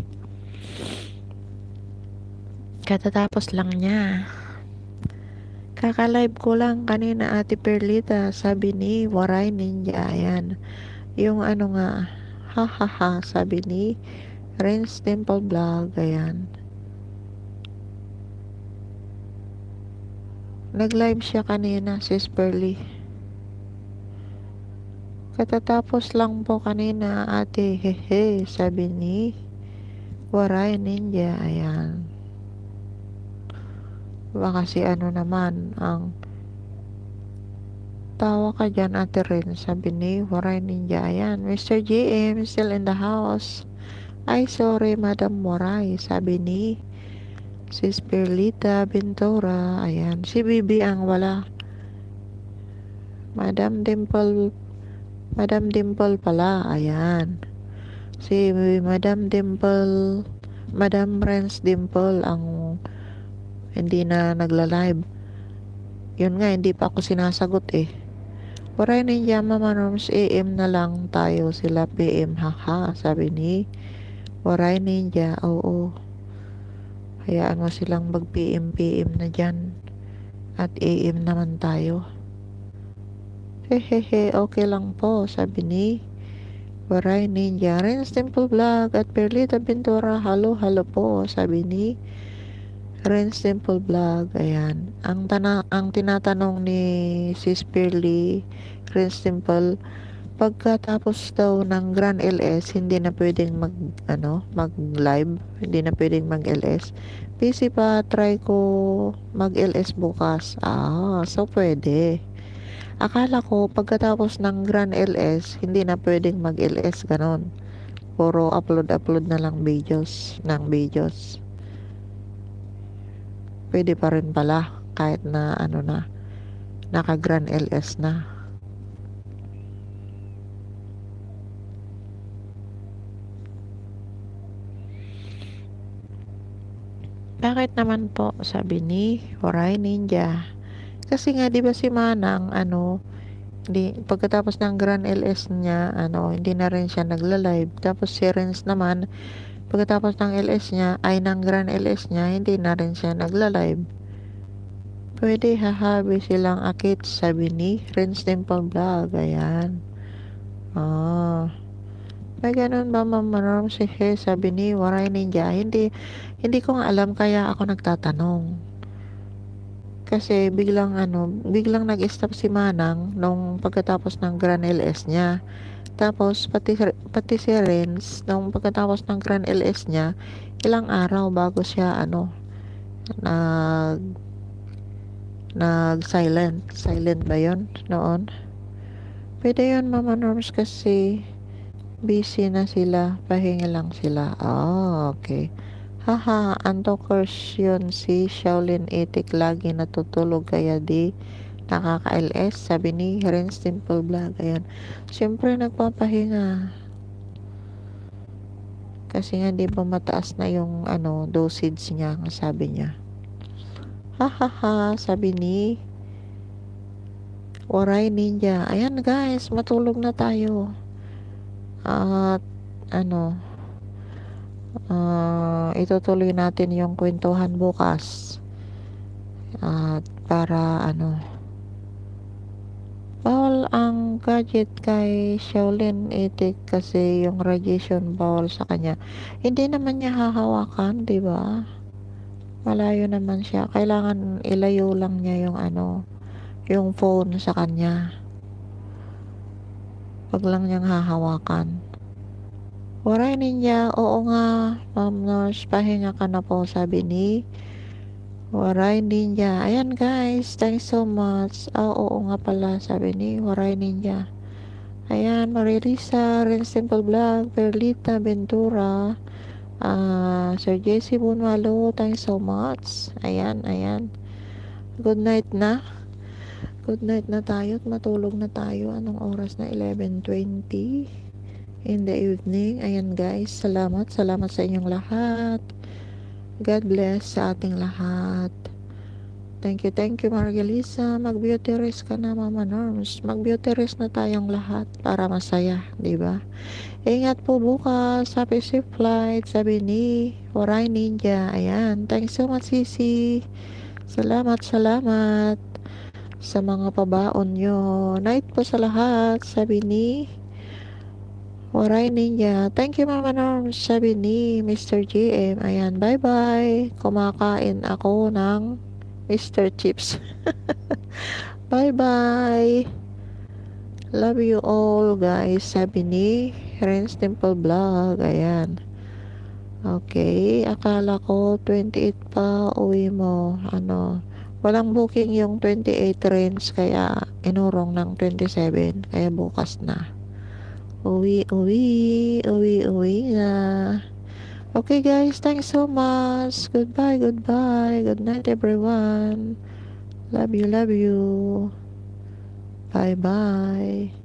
Katatapos lang niya. Kaka-live ko lang kanina Ate Perlita. Sabi ni Waray Ninja. Ayan. Yung nga. Hahaha. Sabi ni Renz Temple Vlog. Ayan. Nag-live siya kanina, Sis Pearly. Katatapos lang po kanina, ate, hehe, sabi ni Waray Ninja. Ayan. Baka si naman, ang tawa ka dyan, ate rin, sabi ni Waray Ninja. Ayan, Mr. GM, still in the house. Ay, sorry, Madam Waray, sabi ni Sis Perlita Ventura. Ayan, si Bibi ang wala. Madam Dimple pala. Ayan. Si Madam Dimple, Madam Renz Dimple ang hindi na nagla-live. Yun nga, hindi pa ako sinasagot eh. Waray Ninja, Mama Norms, AM na lang tayo, sila PM, haha, sabi ni Waray Ninja. Oo. Hayaan mo silang mag-PM na dyan. At AM naman tayo. Hehehe, okay lang po, sabi ni Waray Ninja. Renz Temple Vlog at Perlita Ventura. Halo po, sabi ni Renz Temple Vlog. Ayan. Ang tinatanong ni Sis Perly, Renz Temple, pagkatapos daw ng Grand LS, hindi na pwedeng mag-live. Hindi na pwedeng mag-LS. Busy pa, try ko mag-LS bukas. So pwede. Akala ko pagkatapos ng Grand LS, hindi na pwedeng mag-LS ganon. Puro upload na lang videos. Pwede pa rin pala kahit na naka Grand LS na. Bakit naman po, sabi ni Waray Ninja. Kasi nga 'di ba si Manang pagkatapos ng Grand LS niya hindi na rin siya nagla-live. Tapos si Renz naman pagkatapos ng ng Grand LS niya, hindi na rin siya nagla-live. Pwede hahabi silang akit, sabi ni Renz Temple Vlog. Ayan. May ganun ba, Mama Norm? Sabi ni Waray Ninja. Hindi ko nga alam kaya ako nagtatanong. Kasi biglang nag-stop si Manang nung pagkatapos ng Grand LS niya. Tapos pati si Renz nung pagkatapos ng Grand LS niya, ilang araw bago siya silent ba yun noon? Pwede yun, Mama Norms, kasi busy na sila, pahinga lang sila. Okay. Haha, antokers yun si Shaolin Itik, lagi natutulog kaya di nakaka-LS, sabi ni Renz Temple Vlog. Ayan, siyempre nagpapahinga kasi nga di ba mataas na yung dosage niya, sabi niya. Hahaha, sabi ni Waray Ninja. Ayan guys, matulog na tayo. At itutuloy natin yung kwentuhan bukas. At para bawal ang gadget kay Shaolin Itik kasi yung radiation bawal sa kanya. Hindi naman niya hahawakan, di ba? Malayo naman siya. Kailangan ilayo lang niya yung phone sa kanya. Wag lang niyang hahawakan. Waray Ninja, oo nga, Ma'am Nurse, pahinga ka na po, sabi ni Waray Ninja. Ayan guys, thanks so much. Oo nga pala, sabi ni Waray Ninja. Ayan, Marilisa, Renz Temple Vlog, Perlita Ventura, Sir Jesse Bunwalo, thanks so much. Ayan, ayan. Good night na. Good night na tayo at matulog na tayo. Anong oras na? 11:20 in the evening. Ayan guys, salamat. Salamat sa inyong lahat. God bless sa ating lahat. Thank you Margalisa. Mag-beauty rest ka na Mama Norms. Mag-beauty rest na tayong lahat para masaya, di ba? Ingat po bukas. Happy safe flight, sabi ni Waray Ninja. Ayan, thanks so much Sisi. Salamat, salamat sa mga pabaon nyo. Night po sa lahat, sabi ni Waray Ninja. Thank you Mama Norms, sabi ni Mr. GM. Ayan, bye bye. Kumakain ako ng Mr. Chips. Bye bye. Love you all guys, sabi ni Renz Temple Vlog. Ayan. Okay, akala ko 28 pa uwi mo. Walang booking yung 28 Renz, kaya inurong ng 27. Kaya bukas na. Uwi na. Okay guys, thanks so much. Goodbye. Good night everyone. Love you. Bye bye.